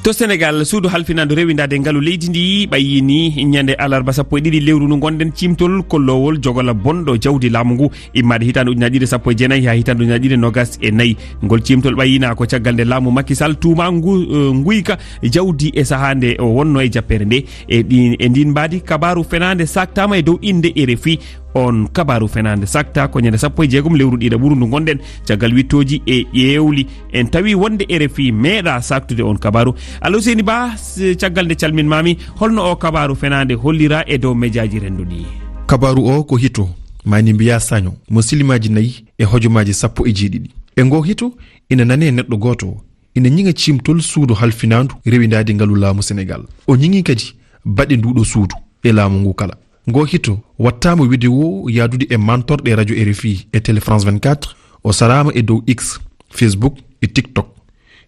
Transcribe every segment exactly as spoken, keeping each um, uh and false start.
To Senegal, suudu halfinaandu rewindaade ngalu leydi ndi ɓayyini ñande alarba sappo e ɗiɗi lewru ndu ngonɗen, ciimtol kolloowol jogola bonɗo jawdi laamu ngu, immaade hitaande ujunaaji ɗiɗi e sappo e jeenayi haa hitaande ujunaaji ɗiɗi e noogas e nayi. Ngol ciimtol ɓayyinaa ko caggal nde laamu Macky Sall tuumaa ngu, eh, nguyka jawdi e sahaa nde o wonno e jappeere nde. E ɗi, e ndin mbaadi, kabaaru fenaande saktaama e dow innde R F I. On kabaaru fenaande sakta ko ñande sappo e jeegom lewru ɗiɗaɓuru ndu ngonɗen, caggal wittooji e ƴeewli. En tawi wonde R F I meeɗa saktude on kabaaru. Alhuseyni Ba, s-, caggal nde calminmaami, holno o kabaaru fenaande hollira e dow mejaaji renndo ɗi? Kabaaru o ko hito, maani mbiya saño, mo silimaaji nayi e hojomaaji sappo e jeeɗiɗi. E ngo hito, ina nane neɗɗo gooto, ina ñiŋa ciimtol suudu halfinaandu rewindaade ngalu laamu Senegal. O ñiŋi kadi baɗe nduɗo suudu e laamu ngu kala. Ngo hito wattaama vidéo yaadude e mantorɗe radio R F I e Télé France vingt-quatre, o saraama e dow X, Facebook e TikTok.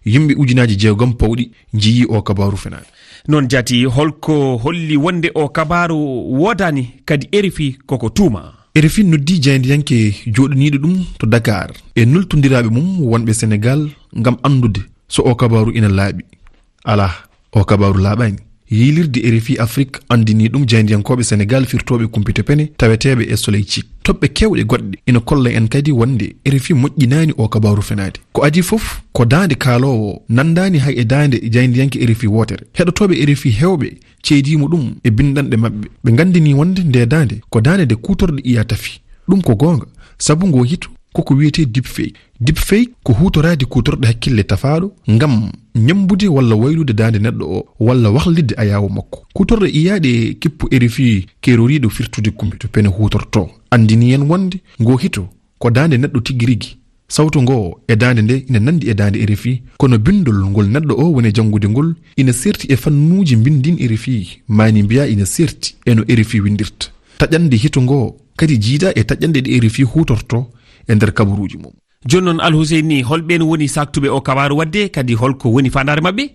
Yimɓe ujunaaji jeegom pawɗi njiyii o kabaaru fenaande. Noon jaati, holko holli wonde o kabaaru woodaani, kadi R F I koko tuuma? R F I noddi jaayndiyanke jooɗaniiɗo ɗum to Dakar e nultondiraaɓe mum wonɓe Senegal ngam anndude so o kabaaru ina laaɓi. Alaa, o kabaaru laaɓaani. Yiilirde R F I Afrique anndini ɗum jaayndiyankooɓe Senegal firtooɓe kumpito pene taweteeɓe e Soleil Chic. Toɓɓe keewɗe goɗɗe ina kolla en kadi wonde R F I moƴƴinaani o kabaaru fenaade. Ko adii fof, ko daande kaaloowo nanndaani hay e daande jaayndiyanke R F I wootere. Heɗotooɓe R F I heewɓe ceediima ɗum e binndanɗe maɓɓe. Ɓe nganndini wonde nde daande ko daande nde kuutorɗe I A tafi. Ɗum ko goonga, sabu ngo hito koko wiyetee deepfake. Deepfake ko huutoraade kuutorɗe hakkille tafaaɗo ngam ñammbude walla waylude daande neɗɗo o walla wahlitde ayaawo makko. Kuutorɗe I A ɗe kippu R F I keeroriiɗo firtude kumpito pene huutortoo, anndini en wonde ngo hito ko daande neɗɗo tigi rigi. Sawto ngo e daande nde ina nanndi e daande R F I, kono binndol ngol neɗɗo o woni janngude ngol ina seerti e fannuuji mbinndiin R F I, maani mbiya ina seerti e no R F I winndirta. Taƴannde hito ngo kadi jiida e taƴannde ɗe R F I huutortoo e nder kabaruuji mum. Jooni noon, Alhuseyni, holɓeen woni saaktuɓe o kabaaru waɗde, kadi holko woni faandaare maɓɓe?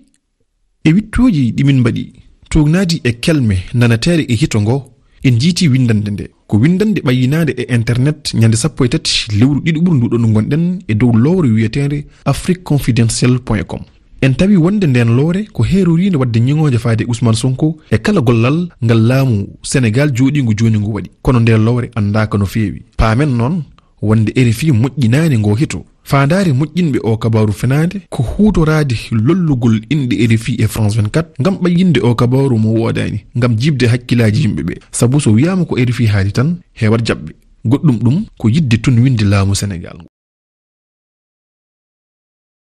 E wiɗtooji ɗi min mbaɗi, tuugnaadi e kelme nanateeɗe e hito ngo, en njiiti winndannde nde. Ko winndannde ɓayyinaande e internet ñande sappo e tati lewru ɗiɗaɓuru ndu ɗo ndu ngonɗen e dow lowre wiyeteende afrique confidentielle point com. En tawi wonde ndeen lowre ko heeroriinde waɗde ñiŋooje faade e Ousmane Sonko e kala gollal ngal laamu Senegal jooɗiingu jooni ngu waɗi. Kono ndeen lowre anndaaka no feewi. Paamen noon wonde R F I moƴƴinaani ngo hito. Faandaare moƴƴinɓe o kabaaru fenaande ko huutoraade lollugol inɗe R F I e France vingt-quatre ngam ɓayyinde o kabaaru mo woodaani, ngam jiiɓde hakkillaaji yimɓe ɓe. Sabu so wiyaama ko R F I haali tan, heewat jaɓɓe. Goɗɗum ɗum ko yiɗde tunwinde laamu Senegal ngu.